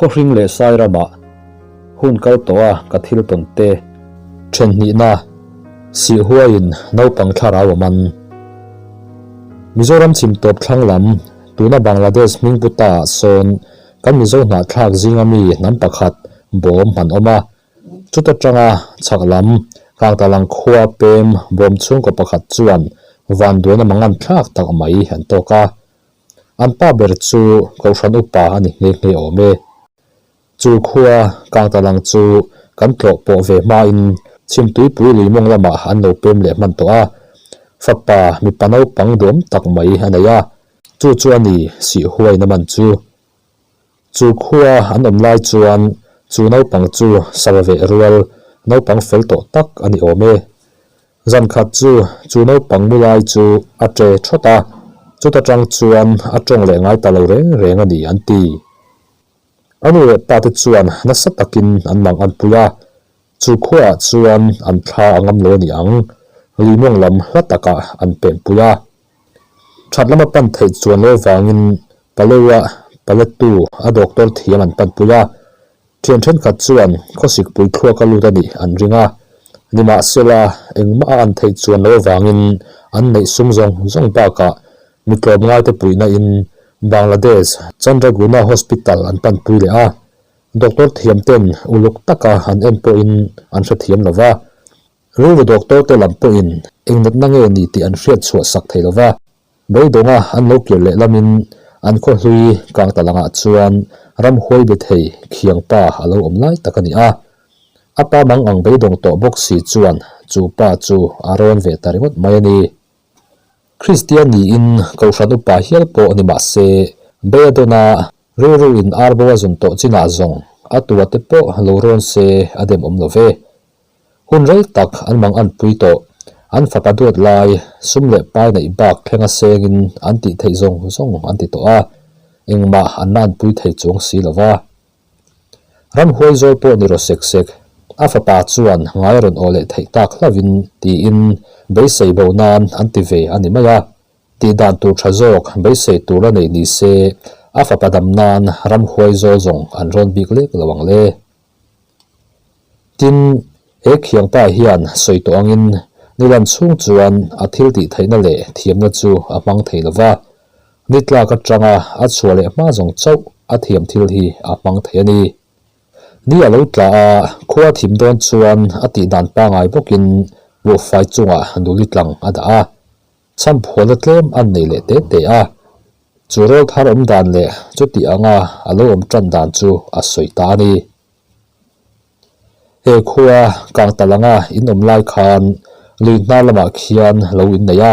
Khawhring leh Sairamah hun kal tawh a ka thil tawn te. Thenhnihna, Sihhuaiin naupang thlarau a man. Mizoram chhim tawp thlang lam, tuna Bangladesh hming pu ta ah sawn kan Mizo hnahthlak zinga mi hnam pakhat bawm han awm a. Chuta tanga chhak lam Kangtalang khua pem bawm chhungkaw pakhat chuan vanduaina mangan thlak tak mai an tawk a. An pa ber chu Kohhran upa a ni nghe nghe awm e. Chu khua Kangtalang chu kan tlawh pawh ve hmain Chhimtuipui lui mawng lamah an lo pem leh hman tawh a. Fapa mipa naupang duam tak mai a nei a, chu chu a ni sihhuaina man chu. Chu khua an awm lai chuan chu naupang chu sava veh rual naupang fel tawh tak a ni awm e. Zan khat chu chu naupang mu lai chu a ṭe ṭhawt a, chuta ṭang chuan a ṭawng leh ngai ta lo reng reng a ni an ti. A nu leh pa te chuan nasa takin an mang an pui a, chu khuaah chuan an thla a ngam lo a ni ang, lui mawng lam hla takah an pem pui a. Ṭhat lama pan theih chuan lo vangin Paleua Palettu a doctor thiam an pan pui a, Thian thenkhat chuan khawsikpui thluak a lut a nih an ring a, nimahsela engmah a an theih chuan lo avangin an neih sum zawng zawng bakah mi tlawmngaite puihna in Bangladesh Chandraguna Hospital an panpui leh a, doctor thiam ten uluk taka an en pawhin an hrethiam lo va, rilru doctor te lam pawhin eng natna nge ni tih an hriat chhuah sak thei lo va. Beidawnga an lo kir leh lamin an khaw hlui kang ta langah chuan ramhuai be thei khiang pa a lo awm lai tak a ni a. A pa mang ang beidawng tawh bawk si chuan chu pa chu a rawn ve ta ringawt mai a ni. Kristian niin Kohhran upa hial pawh ni mah se, Beiadawna rilru in arbo a zun tawh chinah zawng a tua te pawh lo rawn se a dem awm lo ve. Hun rei tak an mang an pui tawh. An fapa duat lai, sum leh pai neih bak thlenga sengin an tih theih zawng zawng an ti tawh a, engmah an la an pui thei chuang si lo va. Ramhuai zawl pawh ni rawh sek sek, a fapa chuan ngai rawn aw leh theih tak hlauhin tiin beisei bo nan an ti ve a ni mai a. Tih dan tur tha zawk beisei tur a nei ni se, a fapa dam nan ramhuai zawl zawng an rawn bik lek lo ang le. Tin, he khiangpa hian sawi tawh angin nilan chhung chuan a thil tih theihna leh thiamna chu a hmang thei lo va, ni tlak atanga a chhuah leh hma zawng chauh a thiam thil hi a hmang thei a ni. Ni a lo tla a, khua thim dawn chuan a tih dan pangai bawkin buhfai chungah nuli tlang a dah a, Chhamphualna tlem an nei leh te te a, chu rawl thar awm dan leh chuti anga a lo awm tan dan chu a sawi ta a ni. He khua Kangtalanga in awm lai khan lui hnar lamah khian lo in nei a,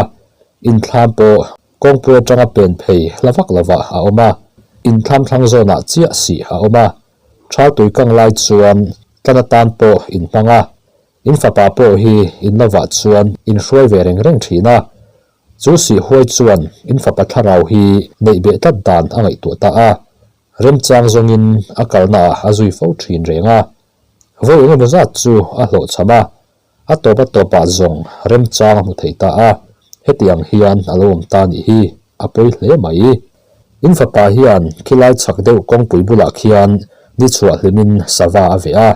inthlam pawh kawngpui atanga pen phei hla vak lovah a awm a, inthlam thlang zawnah chiah sih a awm a, Thaltui kang lai chuan tlan atan pawh in hmang a, In fapa pawh hi in lovah chuan in hruai ve reng reng thin a, chu sihhuai chuan in fapa thlarau hi neih beh tlat dan a ngaihtuah ta a, remchang zawngin a kalna ah a zui fo thin reng a. Vawi engemaw zat chu a hlawhchham a, a tawp a tawpah zawng remchang a hmu thei ta a, hetiang hian a lo awm ta nih hi a pawi hle mai. In fapa hian khilai chhak deuh kawngpui bulah khian ni chhuah hlimin sava a veh a,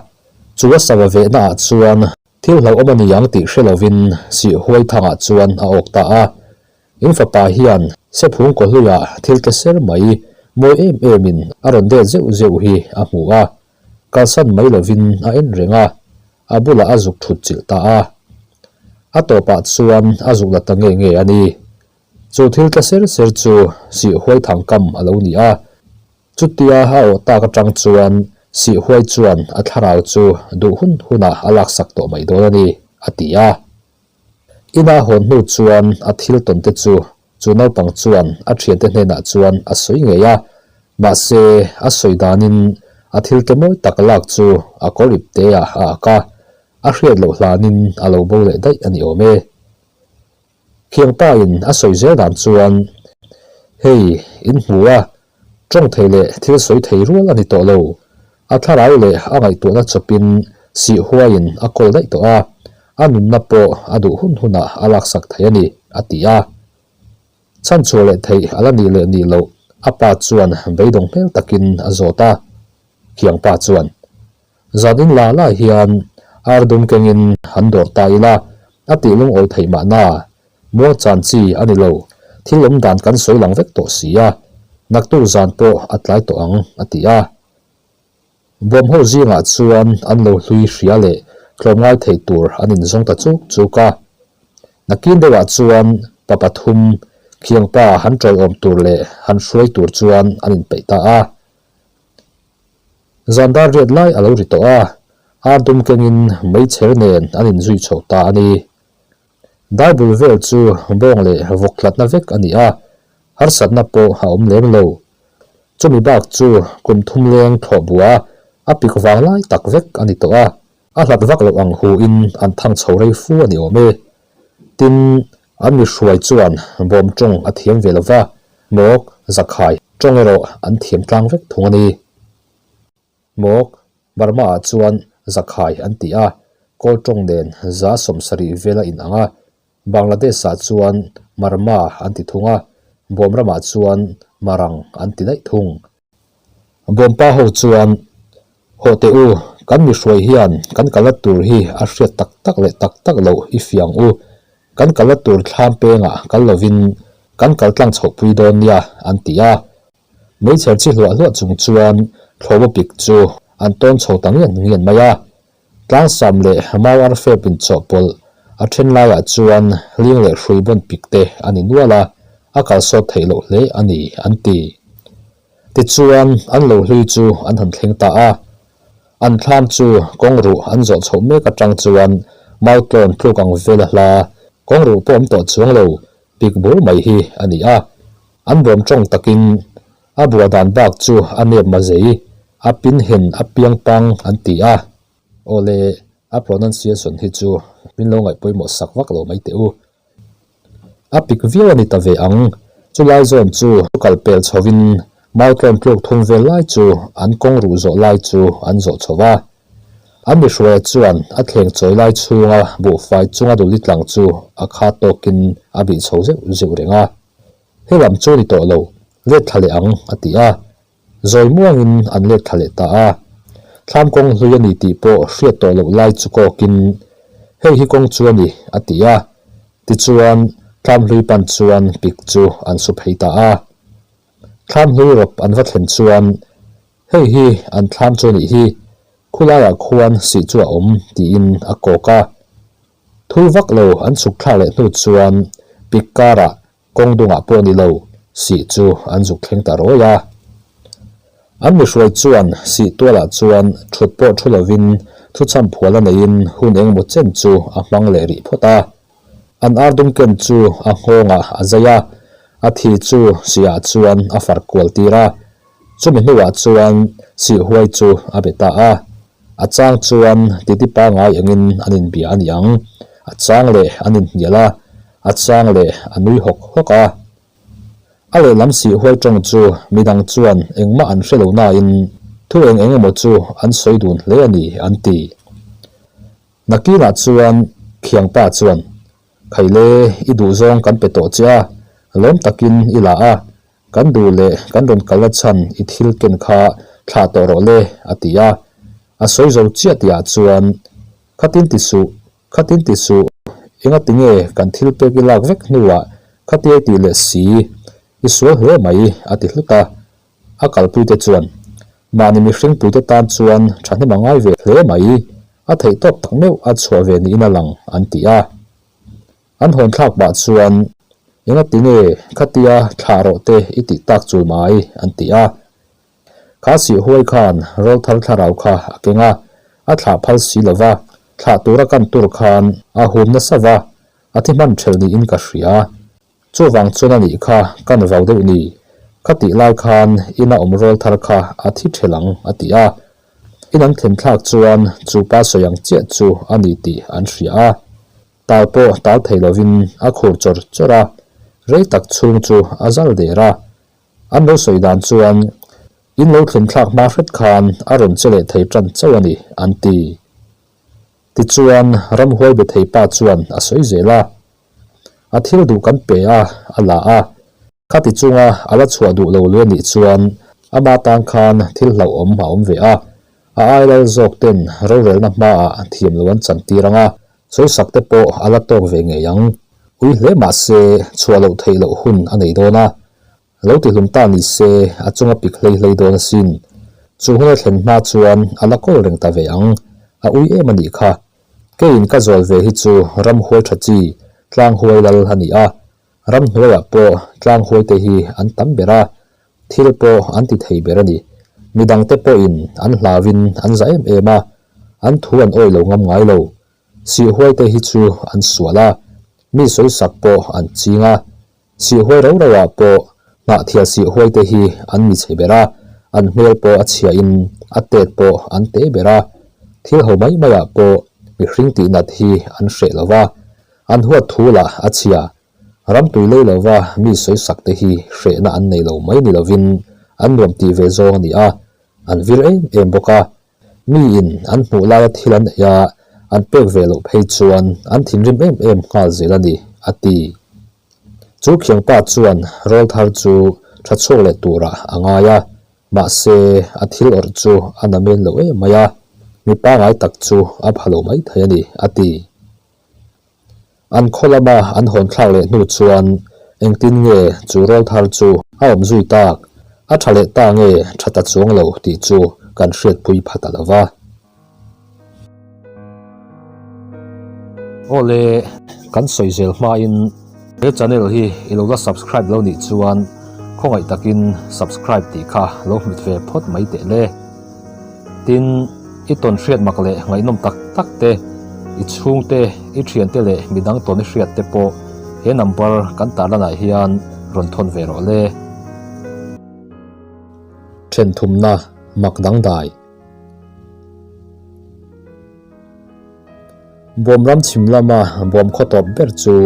Chu a sava vehna ah chuan thil hlauhawm a ni ang tih hre lovin Sihhuai thangah chuan a awk ta a. In fapa hian Sephung kawhluiah thil tle ser mai mawi em em in a rawn det zeuh zeuh hi a hmu a, kalsan mai lovin a en reng a, a bulah a zuk thut chilh ta a. A tawpah chuan a zuk la ta nge nge a ni. Chu thil tle ser ser chu Sihhuai thang kam a lo ni a. Chutia a awh tak atang chuan Sihhuai chuan a thlarau chu duh hun hunah a laksak tawh mai dawn a ni, a ti a. Ina hawn hnu chuan a thil tawn te chu chu naupang chuan a thiante hnenah chuan a sawi ngei a, mahse a sawi danin a thil te mawi tak lak chu a kawr ip te ah a ak a, a hriat loh hlanin a lo bo leh daih a ni awm e. Khiangpa in a sawi zel dan chuan, Hei, in hmu a, tawng thei leh thil sawi thei rual a ni tawh lo. A thlarau leh a ngaihtuahna chawpin sih huaiin a kawl daih tawh a, a nunna pawh a duh hun hunah a laksak thei a ni, a ti a. Chhanchhuah leh theih a la nih leh nih loh a pa chuan beidawng hmel takin a zawt a. Khiangpa chuan, Zan in la la hian ar dum kengin han dawr ta ila, a tih lungawi theih mahna, muang chan chi a ni lo, thil awm dan kan sawi lang vek tawh si a, naktuk zan pawh a tlai tawh ang, a ti a. Bawm ho zingah chuan an lo hlui hria leh tlawmngai thei tur an inzawng ta chuk chuk a. Nakin deuhah chuan pa pathum khiangpa han ṭawiawm tur leh han hruai tur chuan an inpeih ta a. Zan dar riat lai a lo ri tawh a, ar dum kengin meichher nen an inzui chho ta a ni. Dai bul vel chu bawng leh vawk hlatna vek a ni a, harsatna pawh a awm lem lo. Chumi bak chu kum thum leng thlawh bua a pik vang lai tak vek a ni tawh a, a hlat vak loh ang hu in an thang chho rei fu a ni awm e. Tin, an mi hruai chuan bawm tawng a thiam ve lova, mawk, zakhai, tawng erawh an thiam tlang vek thung a ni. Mawk, Burma ah chuan zakhai an ti a, Kawl tawng nen 70 vel a inang a, Bangladesh-ah chuan Marma an ti thung a, Bawm ramah chuan Marang an ti daih thung. Bawmpa ho chuan, Hawh teh u, kan mi hruai hian kan kalna tur hi a hriat tak tak leh tak tak loh i fiang u. Kan kalna tur thlam pengah kal lovin kan kal tlang chhohpui dawn nia, an ti a. Meichher chi hluah hluah chung chuan thlawhbaw pik chu an tawn chho ta ngian ngian mai a. Tlangsam leh mau arfep inchawhpawlh a then laiah chuan hling leh hrui bawn pik te a ni nual a, a kalsawt theih loh hle a ni, an ti. Tichuan, an lo hlui chu an han thleng ta a. An thlam chu kawng ruh an zawh chhoh mek atang chuan mau tlawn tluk ang vela hla kawng ruh pawh awm tawh chuang lo pik bur mai hi a ni a. An bawm tawng takin a bua dan bak chu a nep mazei, a pin hen a piang pang an ti a. Awle, a pronunciation hi chu min lo ngaih pawimawh sak vak lo mai teh u. A pik viau a ni ta ve ang. Chulai zawn chu kal pel chhovin Mautlawn tluk thum vel lai chu an kawng ruh zawh lai chu an zawh chho va. An mi hruaia chuan a thleng chawi lai chhunga buhfai chunga duli tlang chu a kha tawkin a bih chho zeuh zeuh reng a. He lam chu ni tawh lo, let thla leh ang, a ti a. Zawi muangin an let thla leh ta a. Thlam kawng hlui a ni tih pawh hriat tawh loh lai chu kawkin, Hei hi kawng chu a ni, a ti a. Tichuan, thlam hlui pan chuan pik chu an su phei ta a. Thlam hlui rawp an va thlen chuan, Hei hi an thlam chu a nih hi, khulaiah khuan sih chu a awm, tiin a kawk a. Thui vak lo an chhuk thlak leh hnu chuan pik karah kawng dungah pawh ni lo sih chu an zuk thleng ta rawi a. An mihruai chuan sih tualah chuan thut pawh thu lovin thuchham phual a neiin hun engemaw chen chu a hmang leh rih phawt a. An ar dum ken chu a nghawngah a zai a, a thi chu sihah chuan a far kual tir a. Chumi hnuah chuan sihhuai chu a be ta a. A chang chuan titi pangai engin an inbia a ni ang, a chang leh an inhnial a, a chang leh a nui hawk hawk a. A lehlam sihhuai tawng chu midang chuan engmah an hre lo nain thu eng eng emaw chu an sawi dun hle a ni an ti. Nakinah chuan Khiangpa chuan, Khaile, i duhzawng kan pe tawh che a, lawm takin i la a, Kan duh leh kan rawn kal a chhan i thil ken kha thlah tawh rawh le, a ti a. A sawi zo chiah tihah chuan, Khatin ti suh, khatin ti suh, enga tinge kan thil pek i lak vek hnuah khatia i tih leh si, i sual hle mai, a ti hlut a. A kalpuite chuan, Mahni mihringpuite tan chuan thahnem a ngai ve hle mai, a theihtawp tak meuh a chhuah ve niin a lang, an ti a. An hawn thlak pah chuan, Engati nge khatia thlah rawh te i tih tak chu mai? an ti a. Kha sih huai khan rawlthar thlarau kha a keng a, a thlah phal si lo va, thlah tura kan tur khan a hum nasa va, a thi hman ṭhelh niin ka hria. Chuvang chuan a nih kha kan vau deuh ni, kha tih lai khan ina awm rawlthar kha a thi ṭhelh ang, a ti a. In an thlen thlak chuan chu pa sawi ang chiah chu a ni tih an hria a. Tal pawh tal thei lovin a khur chawr chawr a, rei tak chhung chu a zal der a. An lo sawi dan chuan, In lo thlen thlak hma hret khan a rawn che leh thei tan chauh a ni, an ti. Tichuan, ramhuai be thei pa chuan a sawi zel a. A thil duh kan pe a, a la a. Khati chunga a la chhuah duh lo lui a nih chuan. Ama tan khan thil hlauhawm a awm ve a, a ai lal zawk ten rorelna hmaah thiam lo an chan tir ang a, sawisak te pawh a la tawk ve ngei ang. Ui hle mah se chhuah loh theih loh hun a nei dawn a, lo ti hlum ta ni se a chunga pik hlei hlei dawn asin. Chu hun a thlen hma chuan a la kawl reng ta ve ang, a ui em a nih kha. Keiin ka zawl ve hi chu ramhuai tha chi, tlang huai lal a ni a, Ramhnuaiah pawh tlanghuaite hi an tam ber a, thil pawh an ti thei ber a ni. Midangte pawhin an hlauin an za em em a, an thu an awih lo ngam ngai lo. Sihhuaite hi chu an sual a, mi sawisak pawh an ching a. Sihhuai rau rauah pawh hnahthial sihhuaite hi an mi chhe ber a, an hmel pawh a chhiahin a tet pawh an te ber a. Thil ho mai maiah pawh mihring tihnat hi an hreh lo va, An huat thu lah a chhia. Ram tui lei lova mi sawisak te hi hrehna an nei lo mai ni lovin an nuam tih ve zawng a ni a, an vir em em bawk a. Miin an hmuh laia thil an ei a, an pek ve loh phei chuan an thinrim em em nghal zel a ni, a ti. Chu khiangpa chuan rawlthar chu tha chhuak leh turah a ngai a, mahse a thil awrh chu a namen lo em mai a, mi pangai tak chu a pha lo maithei a ni, a ti. An khaw lama an hawn thlak leh hnu chuan engtin nge chu rawl thar chu a awm zui tak, a tha leh ta nge tha ta chuang lo tih chu kan hriatpui pha ta lo va. Awle, kan sawi zel hmain he channel hi i lo la subscribe lo nih chuan khawngaih takin subscribe tih kha lo hmit ve phawt mai teh le. Tin, i tawn hriat mak leh ngaihnawm tak tak te, i chhungte, i thiante leh midang tawn i hriat te pawh he number kan tarlanah hian rawn thawn ve rawh le. Thenthumna mak dangdai. Bawm ram chhim lama bawm khaw tawp ber chu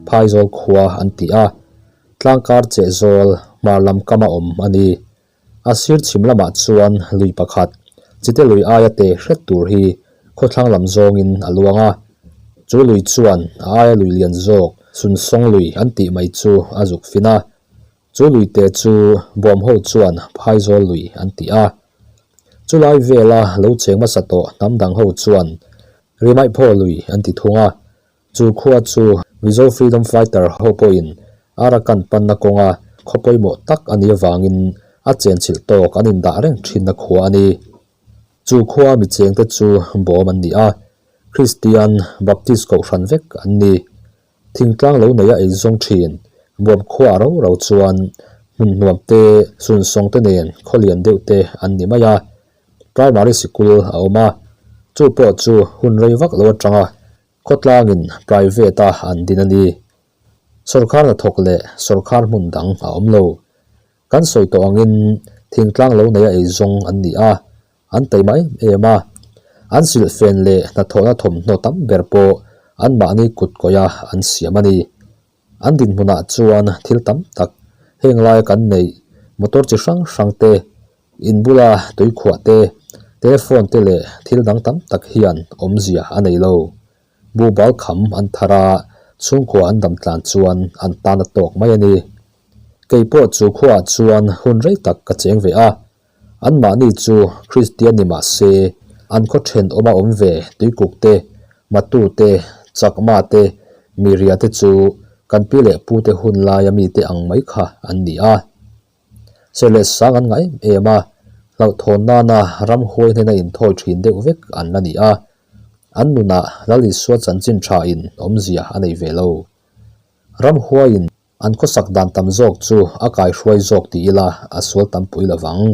Phaizawl khua an ti a, tlangkar chehzawl hmar lam kama awm a ni. A sir chhim lamah chuan lui pakhat, chite lui aia te hret tur hi khawthlang lam zawngin a luang a. Chu lui chuan a aia lui lian zawk Sunsawng lui an tih mai chu a zuk fin a. Chu lui te chu bawm ho chuan Phaizawl lui an ti a. Chulai vela lo cheng hmasa tawh hnam dang ho chuan Rimaihphaw lui an ti thung a. Chu khua chu Mizo Freedom Fighter ho pawhin Arakan panna kawnga khaw pawimawh tak a nih avangin a chenchilh tawk an indah reng thinna khua a ni. Chu khua mi chengte chu bawm an ni a, Kristian Baptist kohhran vek an ni. Thingtlang lo neia eizawng thin bawm khua ro ro chuan hmun hnuam te, sunsawng te nen khaw lian deuh te an ni mai a. Primary sikul a awm a, chu pawh chu hun rei vak lo atanga khawtlangin private a an din a ni. Sawrkar hnathawk leh sawrkar hmun dang a awm lo. Kan sawi tawh angin thingtlang lo neia eizawng an ni a, an taima em em a. An silhfen leh hnathawhna thawmhnaw tam ber pawh anmahni kut kawih a an siam a ni. An dinhmunah chuan thil tam tak heng laia kan neih motor chi hrang hrang te, In bula tuikhuah te, telephone te leh thil dang tam tak hian awmzia a nei lo. Buhbal kham an thar a, chhungkua an dam tlan chuan an tan a tawk mai a ni. Kei pawh chu khuaah chuan hun rei tak ka cheng ve a. Anmahni chu Kristian ni mah se, an khaw thenawma awm ve tuikuk te, matu te, chakma te, miria te chu kan pi leh pute hun laia mite ang mai kha an ni a. Che leh sang an ngah em em a, hlauhthawn nana ramhuai hnena inthawi thin deuh vek an la ni a. An nunah Lal Isua chanchin thain awmzia a nei ve lo. Ramhuaiin an khawsak dan tam zawk chu a kaihruai zawk ti ila a sual tampui lovang.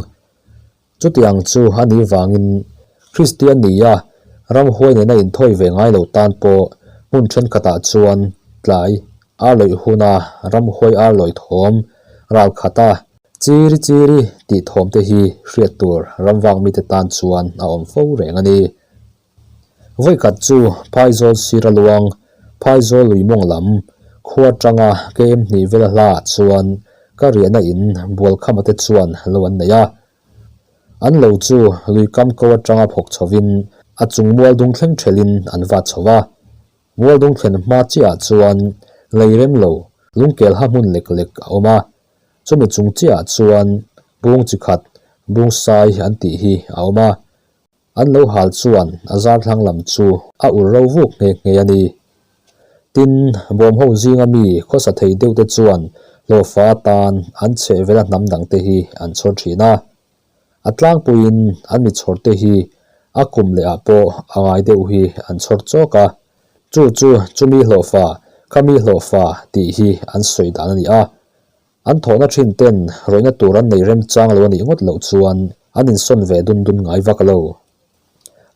Chutiang chu a nih vangin Kristian nia ramhuai nena inthawi ve ngai lo tan pawh hmun thenkhatah chuan tlai ar lawih huna ramhuai ar lawih thawm ral khata chiri chiri tih thawm te hi hriat tur ramvak mite tan chuan a awm fo reng a ni. Vawikhat chu Phaizawl sira luang Phaizawl lui mawng lam khua atanga KM hnih vela hlaah chuan ka riahna in Bualkhama te chuan lo an nei a. An lo chu lui kam ko atanga phawk chhovin a chung mual dung thleng thelin an vat chho va. Mual dung thlen hma chiahah chuan lei rem lo lungkel ha hmun lek lek a awm a. Chumi chung chiahah chuan bung chi khat. Bungsai an tih hi a awm a. An lo hal chuan a zar thlang lam chu a ur ro vuk nghe nghe a ni. Tin, bawm ho zinga mi khawsa thei deuh te chuan hlawhfa atan an chheh vela hnam dang te hi an chhawr thin a. A tlangpuiin an mi chhawr te hi a kum leh ah pawh a ngai deuh hi an chhawr chawk a. Chu chu chumi hlawhfa, khami hlawhfa tih hi an sawi dan a ni a. An thawhna thin ten rawihna tur an nei remchang lo a nih ngawt loh chuan an insawn ve dun dun ngai vak lo.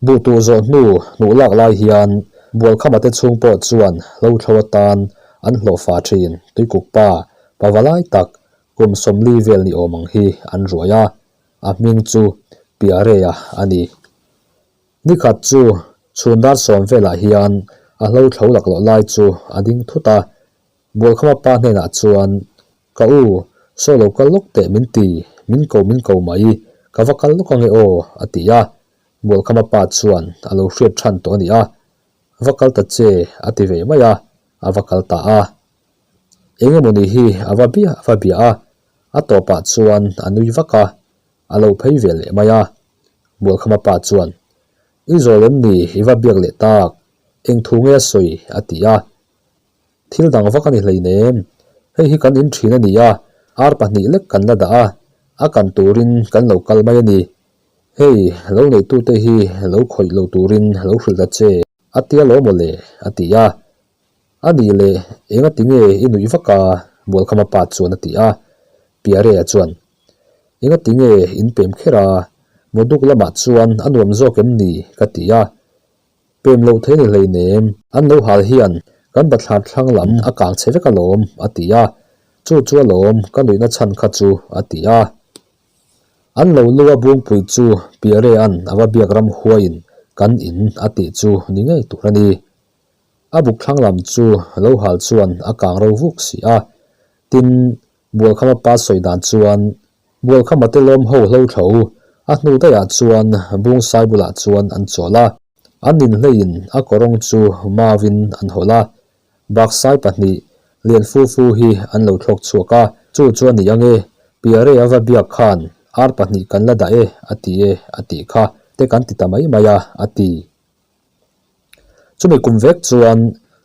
Buh tuh zawh hnu hnuh lak lai hian Bualkhama te chhung pawh chuan hlo thlo atan an hlawhfa thin Tuikuk pa, pa valai tak kum 40 vel ni awm ang hi an ruai a, a hming chu Piarea a ni. Nikhat chu chhun dar sawm velah hian a hlo thlo laklawh lai chu a ding thut a, Bualkhama pa hnenah chuan, Ka u, saw lo kal lawk teh min ti, min ko min ko mai, ka va kal lawk ange aw, a ti a. Bualkhama pa chuan a lo hriat than tawh a ni a, Va kal ta che, a ti ve mai a, a va kal ta a. Eng emawni hi a va bia a va bia a, a tawpah chuan a nui vak a, a lo phei ve leh mai a. Bualkhama pa chuan, I zawl em ni i va biak leh tak, eng thu nge a sawi? a ti a. Thil dang vak a ni hleinem. Hei hi kan in thin a ni a, ar pahnih lek kan la dah a, a kan turin kan lo kal mai a ni. Hei, lo neihtute hi lo khawih lo turin lo hrilh ta che, a tia lo maw le? a ti a. A nih leh, eng a ti nge i nuih vak a? Bualkhama pa chuan a ti a. Piarea chuan, Eng a ti nge in pem kher a? Mawduk lamah chuan a nuam zawk em ni? ka ti a. Pem loh thei ni hleinem, an lo hal hian kan bathlar thlang lam a kang chhe vek alawm, a ti a. Chu chu alawm ka nuihna chhan kha chu, a ti a. An lo lu a bungpui chu Pierre-a'n a va biak ram huaiin kan in a tih chu ni ngei tur a ni. A buk thlang lam chu lo hal chuan a kang ro vuk si a. Tin, Bualkhama pa sawi dan chuan Bualkhama te lawm ho hlo tho, a hnu daihah chuan Bungsai bulah chuan an chawl a, an inhleiin a kawrawng chu mauvin an hawlh a, baksai pahnih lian fu fu hi an lo thlawk chhuak a, chu chu a ni ange, Piare a va biak khan ar pahnih kan la dah e a ti e a tih kha te kan ti ta mai mai a a ti. Chumi kum vek chuan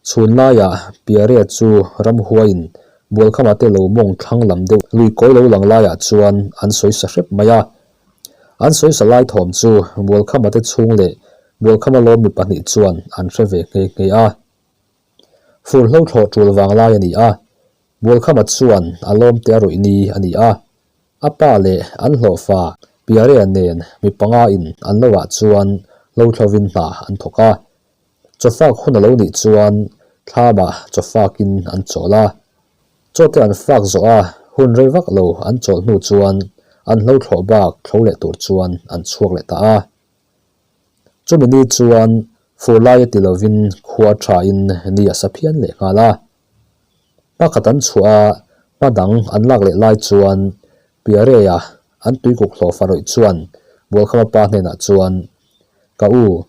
chhun laiah Piarea chu ramhuaiin Bualkhama te lo mawng thlang lam deuh lui kawi lo lang laiah chuan an sawi sa hrep mai a. An sawi sa lai thawm chu Bualkhama te chhung leh Bualkhama lawm mi pahnih chuan an hre ve nghe nghe a. Fur hlo thlawh tul vang lai a ni a, Bualkhama chuan a lawm te a rawih ni a ni a. A pa leh an hlawhfa Piarea nen mi panga in an lo ah chuan lo thlovin hna an thawk a. Chawfak hun a lo nih chuan thlamah chawfakin an chawl a. Chaw te an fak zawh a hun rei vak lo an chawlh hnu chuan an hlo thlawh bak thlo leh tur chuan an chhuak leh ta a. Chumi ni chuan fur laia ti lovin khua thain ni a sa phian leh nghal a. Pakhat an chhuah a, hma dang an lak leh lai chuan Piarea an tuikuk hlawh farawih chuan Bualkhama pa hnenah chuan, Ka u,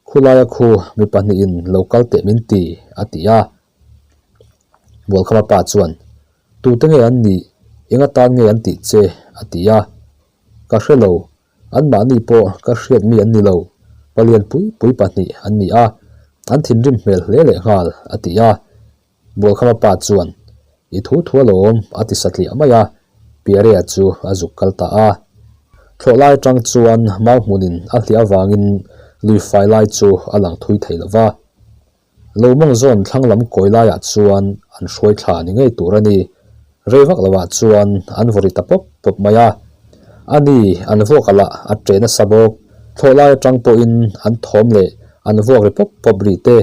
khulaia khu mi pahnihin lo kal teh min ti, a ti a. Bualkhama pa chuan, Tute nge an nih, eng atan nge an tih che? a ti a. Ka hre lo, anmahni pawh ka hriat mi an ni lo, palian pui pui pahnih an ni a, an thinrim hmel hle leh nghal, a ti a. Bualkhama pa chuan, I thu thu alawm, a ti satliah mai a, Piarea chu a zuk kal ta a. Thlawh lai atang chuan mau hmunin a hliah avangin lui fai lai chu a lang thui thei lo va. Lo mawng zawn thlang lam kawi laiah chuan an hruai thla ni ngei tur a ni. Rei vak loah chuan an vaw ri ta pawp pawp mai a. A ni, an vuak a lah a ṭe nasa bawk. Thlawh lai atang pawhin an thawm leh an vuak ri pawp pawp ri te,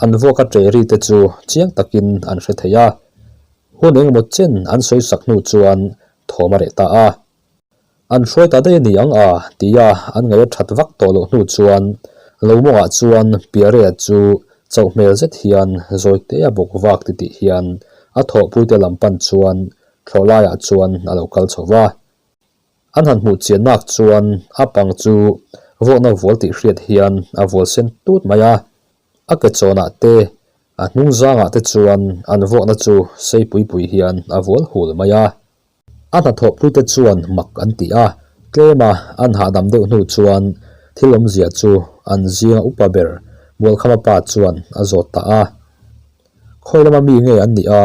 an vuak a ṭe ri te chu chiang takin an hre thei a. Hun engemaw chen an sawi sak hnu chuan thawm a reh ta a. An hruai ta daih a ni ang a, tia an ngaih a that vak tawh loh hnu chuan lo mawngah chuan Piarea chu chauh hmel zet hian zawite a bawk vak titih hian a thawhpuite lam pan chuan thlawh laiah chuan a lo kal chho va. An han hmuh chian nak chuan a pang chu vawkna vual tih hriat hian a vual sen tut mai a, a ke chawnah te a hnung zangah te chuan an vawkna chu sei pui pui hian a vual hul mai a. A hnathawhpuite chuan mak an ti a. Tlema an hahdam deuh hnu chuan thil awmzia chu an zinga upa ber Mualkhama pa chuan a zawt ta a. Khawi lama mi nge an nih a,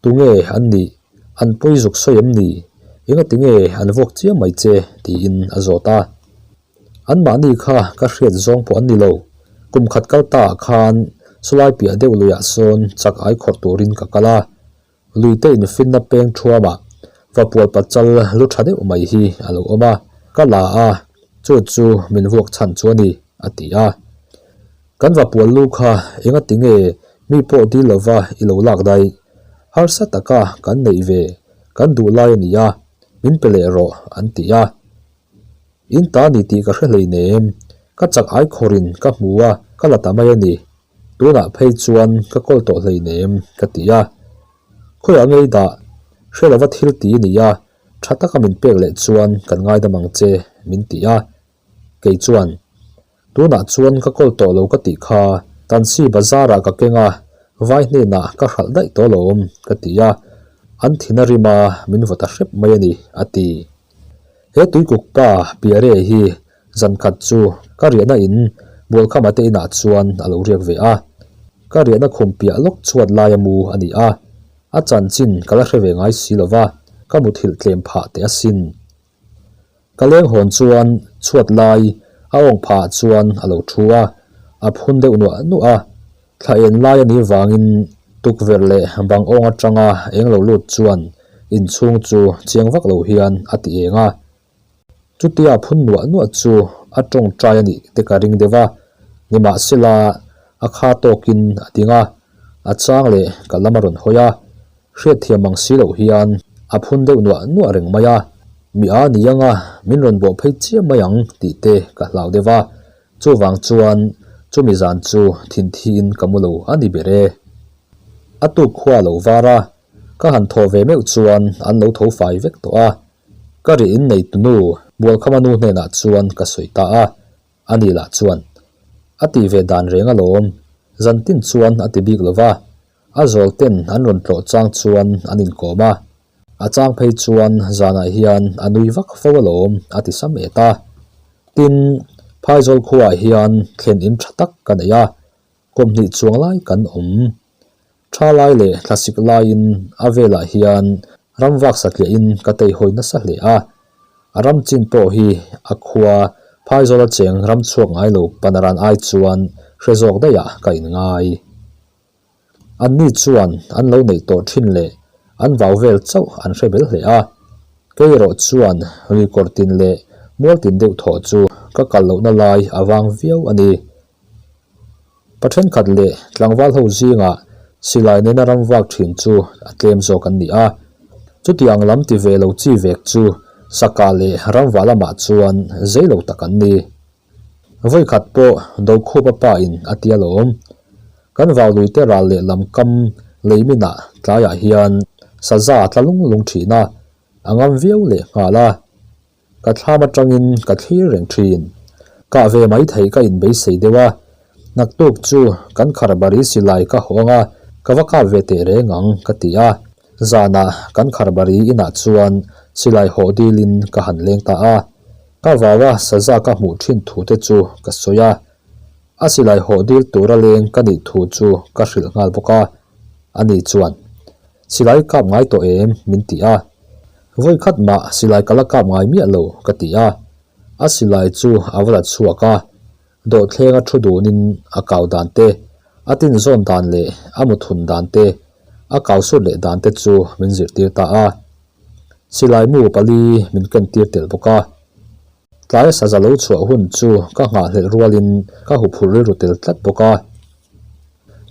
tunge an nih, an pawi zuk sawi em ni, engati nge an vuak chiam mai che tiin a zawt a. Anmahni kha ka hriat zawng pawh an ni lo. Kum khat kal ta ah khan sawlai piah deuh luiah sawn chak ai khawrh turin ka kal a. Luite infinna peng thuamah vapual pachal lu tha deuh mai hi a lo awm a, ka la a, chu chu min vuak chhan chu a ni, a ti a. Kan vapual lu kha engati nge mi pawh dil lova i lo lak daih? Harsa taka kan neih ve, kan duh lai a ni a, min pe leh rawh, an ti a. In ta ni tih ka hre hleinem, ka chak ai khawrin ka hmu a, ka la ta mai a ni. Tunah phei chuan ka kawl tawh hleinem, ka ti a. Khawiah ngei dah, hre lova thil ti i ni a, tha taka min pek leh chuan kan ngaidam ang che, min ti a. Kei chuan, Tunah chuan ka kawl tawh lo ka tih kha, Tansi bazar ah ka keng a, vai hnenah ka hralh daih tawh alawm, ka ti a. An thin a rim a, min vaw ta hrep mai a ni, a ti. He tuikuk pa Pierre hi zan khat chu ka riahna in Bualkhama te inah chuan a lo riak ve a. Ka riahna khum piah lawk chhuat laia mu a ni a, a chanchin ka la hre ve ngai si lo va, ka muthilh tlem phah teh asin. Ka leng hawn chuan chhuat lai a awng phah chuan a lo thu a, a phun deuh nuah nuah a. Thla en lai a nih vangin tukverh leh bang awng atanga eng lo lut chuan inchhung chu chiang vak lo hian a ti eng a. Chutia phun nuah nuah chu a tawngtai a nih te ka ring deuh a, nimahsela a kha tawkin a ding a, a chang leh ka lam a rawn hawi a. Hriatthiam ang si loh hian a phun deuh nuah nuah reng mai a, mi a ni anga min rawn bawh phei chiam mai ang tih te ka hlau deuh a, chuvang chuan chumi zan chu thinthiin ka mu lo a ni ber e. A tuk khua lo var a, ka han thaw ve meuh chuan an lo tho fai vek tawh a, ka ri in nei tunu Bualkhama nu hnenah chuan ka sawi ta a, Ani lah chuan a ti ve dan reng alawm, zantin chuan a ti bik lo va, a zawl ten an rawn tlawh chang chuan an inkawm a, a chang phei chuan zanah hian a nui vak fo alawm a ti sam et a. Tin, Phaizawl khuaah hian thlen in tha tak ka nei a, kawmhnih chuang lai kan awm. Tha lai leh thlasik laiin a velah hian ram vak satliahin ka teihawi nasa hle a, a ram chin pawh hi a khua Phaizawla cheng ram chhuak ngai lo panaran ai chuan hre zawk daihah ka inngai. Anni chuan an lo neih tawh thin leh an vau vel chauh an hre bel hle a, kei erawh chuan luikawr tin leh mual tin deuh thawh chu ka kal lohna lai a vang viau a ni. Pa thenkhat leh tlangval ho zingah silai nena ram vak thin chu a tlem zawk an ni a, chutiang lam ti ve lo chi vek chu saka leh ramvah lamah chuan zei lo tak an ni. Vawikhat pawh Dokhupa pa in a ti alawm. Kan vaului te ral leh lam kam leiminah tlaiah hian saza a tla lung lung thin a, a ngam viau leh nghal a. Ka thlam atangin ka thlir reng thin. Kah ve mai theih ka inbeisei deuh a, naktuk chu kan kharbari silai ka hawng a, ka va kap ve teh reng ang ka ti a. Zanah kan kharbari inah chuan silai hawh dilin ka han leng ta a. Ka vau a saza ka hmuh thin thu te chu ka sawi a. A silai hawh dil tura leng ka nih thu chu ka hrilh nghal bawk a. Ani chuan, Silai kap ngai tawh em? min ti a. Vawi khat mah silai ka la kap ngai miah lo ka ti a. A silai chu a va la chhuak a. Dawhthlenga thu dunin a kau dan te, a tinzawn dan leh a muthun dan te, a kau sut leh dan te chu min zirtir ta a. Silai mu pali min kentir tel bawk a. Tlai saza lo chhuah hun chu ka nghahhlelh rualin ka huphurh rilru tel tlat bawk a.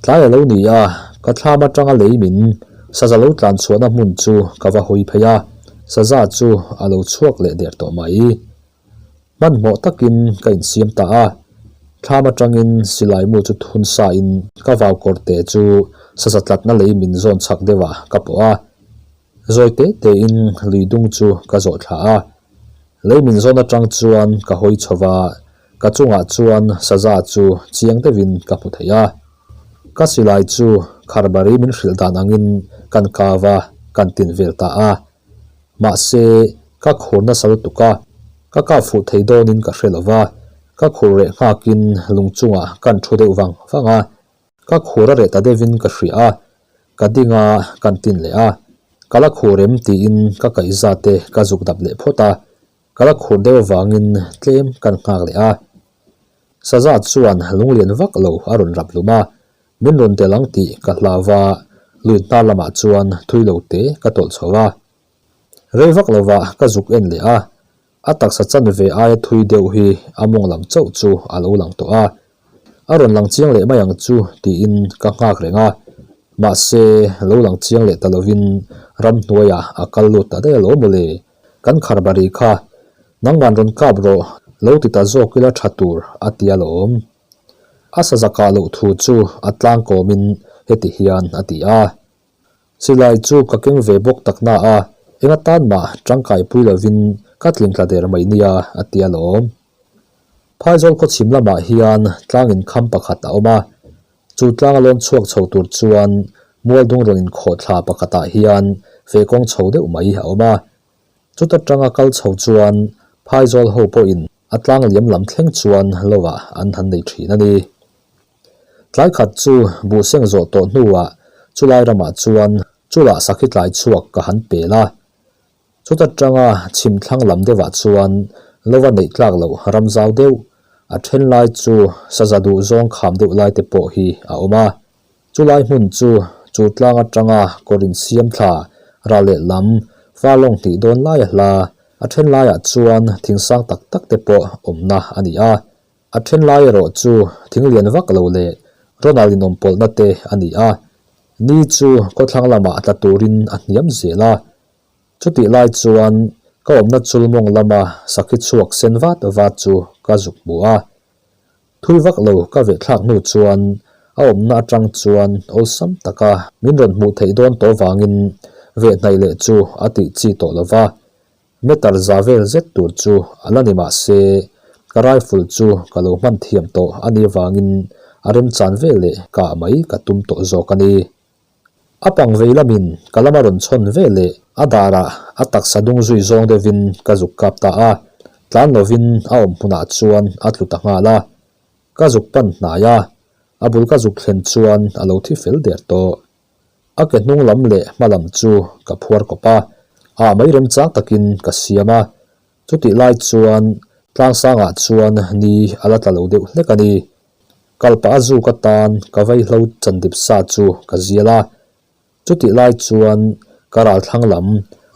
Tlai a lo ni a, ka thlam atanga lei min saza lo tlan chhuahna hmun chu ka va hawi phei a, saza chu a lo chhuak leh der tawh mai. Hmanhmawh takin ka insiam ta a, thlam atangin silai mu chu thun sain ka vau kawr te chu saza tlatna lei min zawn chhak deuhah ka pawh a. Zawi te tein lui dung chu ka zawh thla a, lei min zawn atang chuan ka hawi chho va, ka chungah chuan saza chu chiang deuhin ka hmu thei a. Ka silai chu kharbari min hrilh dan angin kan kau a, kan tin vel ta a. Mahse, ka khur nasa lutuk a. Ka kap fuh thei dawnin ka hre lo va, ka khur reh nghakin lung chungah kan thu deuh vang vang a. Ka khur a reh ta deuhin ka hria a, ka ding a, kan tin leh a. Ka la khur em tiin ka kaihza te ka zuk dap leh phawt a, ka la khur deuh avangin tlem kan nghak leh a. Saza chuan lunglian vak lo a rawn rap hlum a, min rawn tel ang tih ka hlau va, lui hnar lamah chuan thui lo te ka tawlh chho a. Rei vak lovah ka zuk en leh a, a taksa chanve aia thui deuh hi a mawng lam chauh chu a lo lang tawh a. A rawn lang chiang leh mai ang chu tiin ka nghak reng a, mahse lo lang chiang leh ta lovin ramhnuaiah a kal lut ta daih alawm mawle. Kan kharbari kha nangman rawn kap rawh lo ti ta zawk ila tha tur a ti alawm. A sazakah loh thu chu a tlangkawmin heti hian a ti a. Silai chu ka keng ve bawk tak na a, eng atan mah tangkai pui lovin ka tling tla der mai nia a ti alawm. Phaizawl khawchhim lamah hian tlang inkham pakhat a awm a, chu tlang a lawn chhuak chho tur chuan mualdung rawn inkhawh thla pakhatah hian feh kawng chho deuh mai a awm a. Chuta tanga kal chho chuan Phaizawl ho pawhin a tlang liam lam thleng chuan lovah an han nei thin a ni. Tlai khat chu buh seng zawh tawh hnuah chulai ramah chuan chulah sakhi tlai chhuak ka han pel a. Chuta tanga chhim thlang lam deuhah chuan lova neih tlak loh ram zau deuh, a then lai chu saza duh zawng kham deuh lai te pawh hi a awm a. Chulai hmun chu chu tlang atanga kawr insiam thla ral leh lam farlawng hnih dawn laia hla, a then laiah chuan thing sang tak tak te pawh awmna a ni a. A then lai erawh chu thing lian vak lo leh Ronald inawm pawlhna te a ni a, ni chu khawthlang lamah tla turin a hniam zel a. Chutih lai chuan ka awmna chul mawng lama sakhi chhuak sen vat vat chu ka zuk hmu a. Thui vak lo ka veh thlak hnu chuan a awmna atang chuan awlsam taka min rawn hmuh theih dawn tawh vangin veh hnaih leh chu a tih chi tawh lo va. Meter za vel zet tur chu a la ni mah se, ka rifle chu ka lo hman thiam tawh a nih avangin a remchan vel leh kah mai ka tum tawh zawk a ni. A pang vei lamin ka lama rawn chhawn ve leh a darah a taksa dung zui zawng deuhin ka zuk kap ta a, tlan lovin a awm hmunah chuan a tlu ta nghal a. Ka zuk pan hnai a, a bul ka zuk thlen chuan a lo thi fel der tawh. A ke hnung lam leh hma lam chu ka phuar kawp a, ah mai remchang takin ka siam a. Chutih lai chuan tlangsangah chuan ni a la tla lo deuh hlek a ni. Kalpah a zuk atan ka vaihlo chandip sa chu ka zial a. Chutih lai chuan ka ral thlang lam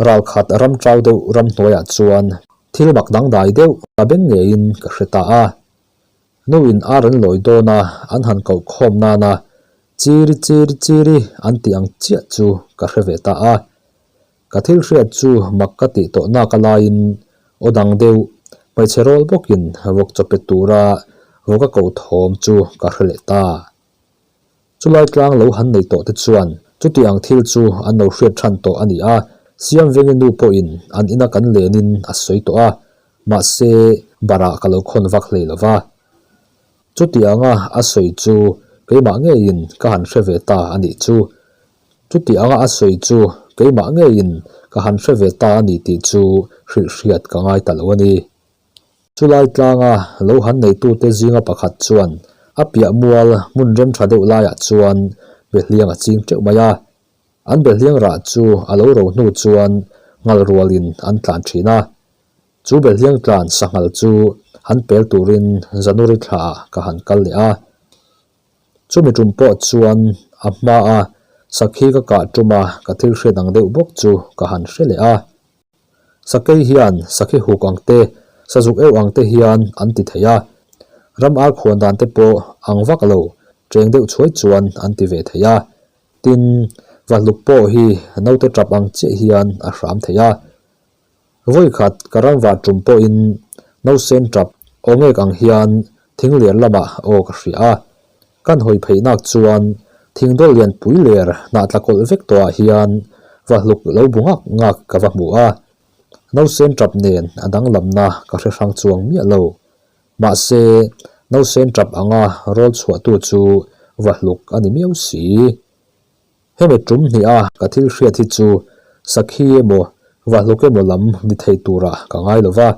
ralkhat ram tau deuh ramhnuaiah chuan thil mak dangdai deuh ka beng ngeiin ka hre ta a. Nu in ar an lawi dawn a, an han koh khawm nana chiri chiri chiri an tih ang chiah chu ka hre ve ta a. Ka thil hriat chu mak ka tih tawh nak a laiin aw dang deuh, hmeichhe rawl bawkin vawk chaw pe tura vawk a koh thawm chu ka hre leh ta. Chulai tlang lo han nei tawh te chuan chuti ang thil chu an lo hriat than tawh a ni a, Siam Vengi nu pawhin an ina kan lenin a sawi tawh a, mahse barah ka lo khawn vak hlei lo va. Chuti anga a sawi chu keimah ngeiin ka han hre ve ta a nih chu. Chuti anga a sawi chu keimah ngeiin ka han hre ve ta a ni tih chu hrilh hriat ka ngai ta lo a ni. Chulai tlanga lo han neitute zinga pakhat chuan a piah mual hmun rem tha deuh laiah chuan behliang a ching teuh mai a. An behliang rah chu a lo ro hnu chuan nghal rualin an tlan thin a. Chu behliang tlan sanghal chu han pel turin January thlaah ka han kal leh a. Chumi tum pawh chuan a hmaa sakhi ka kah tuma ka thil hriat ang deuh bawk chu ka han hre leh a. Sakei hian sakhi huk ang te, sazuk eu ang te hian an ti thei a. Ram ar khuan dan te pawh ang vak lo, cheng deuh chhuai chuan an ti ve thei a. Tin, vahluk pawh hi naute tap ang chiah hian a hram thei a. Vawikhat ka ramvah tum pawhin nausen tap aw ngek ang hian thing ler lamah aw ka hria a. Kan hawi pheinak chuan thing dawl lian pui ler hnah tla kawlh vek tawhah hian vahluk lo bu ngak ngak ka va hmu a. Nausen tap nen a danglamna ka hre hrang chuang miah lo. Mahse, nausen tap anga rawl chhuahtu chu vahluk a ni miau si. Hemi tum hniha ka thil hriat hi chu sakhi emaw vahluk emaw lam ni thei turah ka ngai lo va.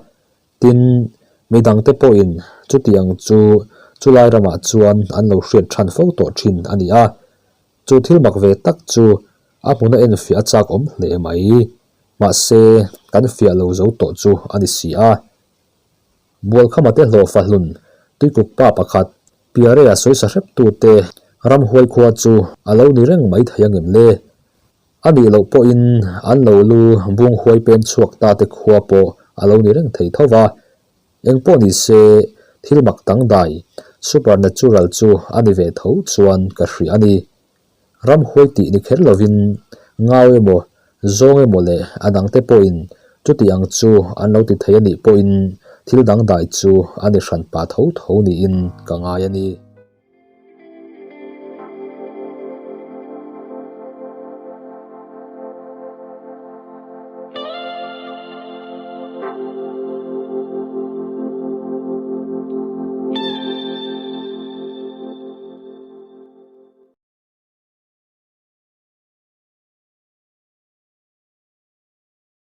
Tin, midangte pawhin chutiang chu chulai ramah chuan an lo hriat than fo tawh thin a ni a. Chu thil mak ve tak chu a hmuna enfiah a chak awm hle mai. Mahse, kan fiah lo zo tawh chu a ni si a. Bualkhama te hlawh fahlun tuikuk pa pakhat Piarea sawisa hreptute ramhuai khua chu a lo ni reng mai thei angem le? A nih loh pawhin an lo lu bung huai pen chhuak ta te khua pawh a lo ni reng thei tho va. Eng pawh ni se thil mak dangdai, supernatural, chu a ni ve tho chuan ka hria a ni. Ramhuai tih ni kher lovin ngau emaw, zawng emaw leh a dangte pawhin chuti ang chu an lo ti thei a nih pawhin thil dangdai chu a ni hran pah tho tho niin ka ngai a ni.